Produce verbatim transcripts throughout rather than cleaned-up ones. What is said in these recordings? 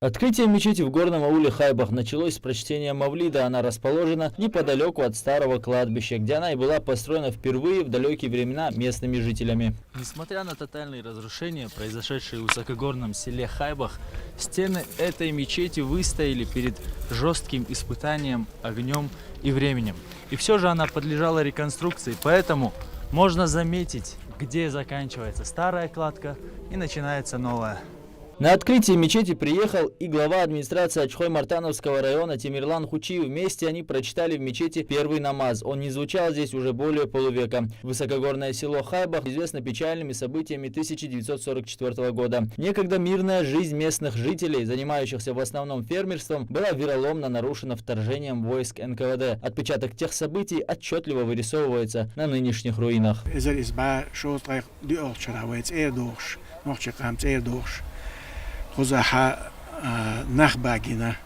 Открытие мечети в горном ауле Хайбах началось с прочтения мавлида. Она расположена неподалеку от старого кладбища, где она и была построена впервые в далекие времена местными жителями. Несмотря на тотальные разрушения, произошедшие в высокогорном селе Хайбах, стены этой мечети выстояли перед жестким испытанием огнем и временем. И все же она подлежала реконструкции, поэтому можно заметить, где заканчивается старая кладка и начинается новая. На открытие мечети приехал и глава администрации Ачхой-Мартановского района Темирлан Хучиев. Вместе они прочитали в мечети первый намаз. Он не звучал здесь уже более полувека. Высокогорное село Хайбах известно печальными событиями тысяча девятьсот сорок четвёртого года. Некогда мирная жизнь местных жителей, занимающихся в основном фермерством, была вероломно нарушена вторжением войск Н К В Д. Отпечаток тех событий отчетливо вырисовывается на нынешних руинах. Эзар из ба шоз тайх диол чара вай цӀер дохш, нохчи кам цӀер дохш. Хуза ха, а, нах багина.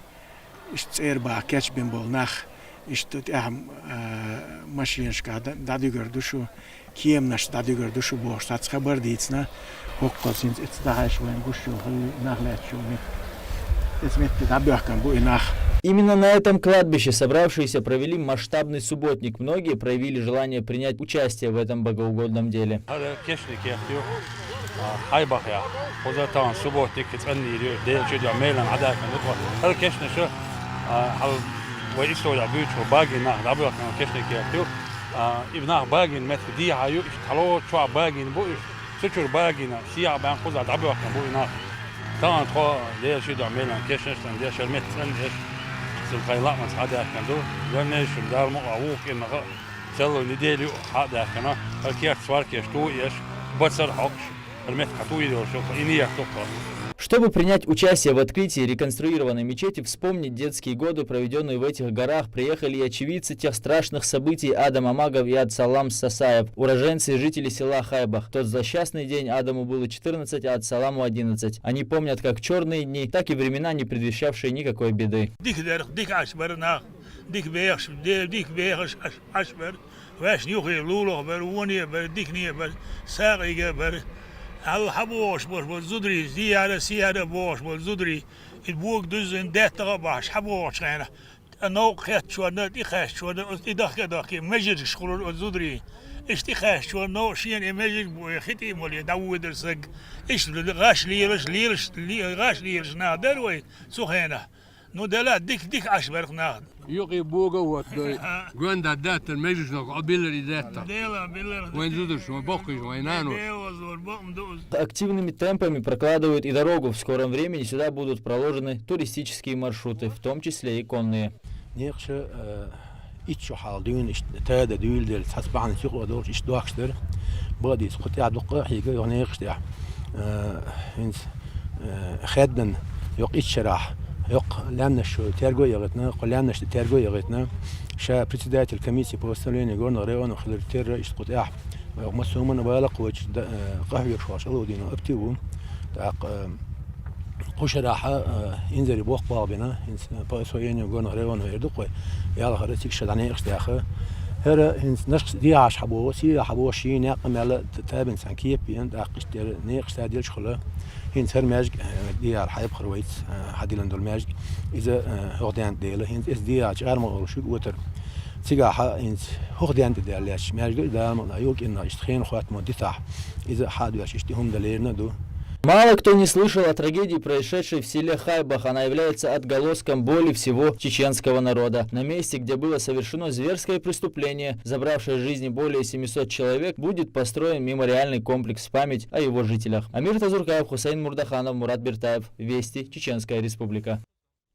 Иш цӀер ба кеч бин бол нах. Иш тут ах, а, машинашка да, да дигар душу. Кемнаш да дигар душу бош. Сац хабар дицна. Хоккол синц эц дахаш вайн гушу ху нах лячу мит. Эц мит да бяхкан бу и нах. Именно на этом кладбище собравшиеся провели масштабный субботник. Многие проявили желание принять участие в этом богоугодном деле. Хада кешни кехтю. А, Хайбах я. Хуза таун субботник цӀанни ю. Дел чуд я мейлан адакан. Хада кешни шу. А, хал вай история бючу багина. Да бяхкан кешни кехтю. А, ибнах багин мет дихаю. Иш тало чуа багин бу иш. Сучур багина, сия бан хуза дабуахна бу ина. Таан тхо деши да мелан кешнештан дешер мет цен деш. Сул хайлак мас хадяхкан ду. Вернеш шум дарму авук ин маха. Целую неделю хадяхкана. Хакер сваркеш ту еш. Бацар хокш. Хермет хату идёшо. Ини яхтоха. Чтобы принять участие в открытии реконструированной мечети, вспомнить детские годы, проведённые в этих горах, приехали и очевидцы тех страшных событий Адам Амагов и Адсалам Сасаев, уроженцы и жители села Хайбах. В тот злосчастный день Адаму было четырнадцать, а Адсаламу одиннадцать. Они помнят как чёрные дни, так и времена, не предвещавшие никакой беды. Дик дерх, дик аш бар нах, дик бех, де-, дик бех аш, аш, аш бар. Вешни юхи лулох бар, вони бар, дикни бар, сагига бар. Ал хабош бош бол зудри, зияра, сияра бош бол зудри. Ит буг дуз ин деттага баш, хабош хена. Нов хет чуарна, ти хеш чуарна, ус ти дахка дахки, межир шкуру ус зудри. Иш ти хеш чуарна, шиен и межир бу, хити моли, да уйдер саг. Иш гаш лирш, лирш, ли-, гаш лирш на, дер вай, сухена. Ну, дела дик, дик аш барх на. Юхи буга вот, дой. Гонда даттер, межир ног, обилер и детта. Дела, билер. Вайн зудуш, вайн боккиш, вайн нануш. Дела, зор, бокм дуз. Активными темпами прокладывают и дорогу. В скором времени сюда будут проложены туристические маршруты, в том числе и конные. Некъ шу, э, итт шу хьал дуьйна иштта, тада дуьйладелла, цхьацца бахьанца юкъа долуш иштта дохкаш дара. Бакъдийца кху тӀехь дуккха а хьийга, йокъа некъаш тӀехь. Э, хӀинца, э, хеддан, йокъа итт шарахь, йокъа лаьмнаш шу терго а яхийтина, кху лаьмнаш тӀе терго а яхийтина. Ша председатель комиссии по восстановлению горного района хилар терра иштта кху тӀехь. Вай массо а хӀуманна бала кхочуш да, э, къахьоьгуш волчу Алаудинов Апти ву. ТӀаккха, э, кху шарахьа, э, инзаре боккха балха бина, хӀинца, э, по освоению горных районов эр ду кхой, ялхара цига ша дӀанекъаш даьха. ХӀара хӀинца нашха дехьаш хьабогӀу, сийра хьабогӀу, ший некъ а мел т-, табина цхьана кепа бина, тӀаккха иштта дера некъаш саделча хуьлу. ХӀинца хӀара маьждиг, э, дехьара хьайбахара вайца, э, хьадиллина долу маьждиг, иза, э, хӀокху ден тӀе дела. ХӀинца иза дехьа чӀарма олуш ю отар. Цигахьа хӀинца хӀокху ден тӀе даьлла лаьтташ маьждиг ду, Дала мукъ лахь, йокъа инна иштта хенахь хӀоттамо дитахь, иза хьа а доьш, иштта хӀума дан лерина а ду. Мало кто не слышал о трагедии, происшедшей в селе Хайбах. Она является отголоском боли всего чеченского народа. На месте, где было совершено зверское преступление, забравшее жизни более семисот человек, будет построен мемориальный комплекс в память о его жителях. Амир Тазуркаев, Хусейн Мурдаханов, Мурат Бертаев. Вести, Чеченская Республика.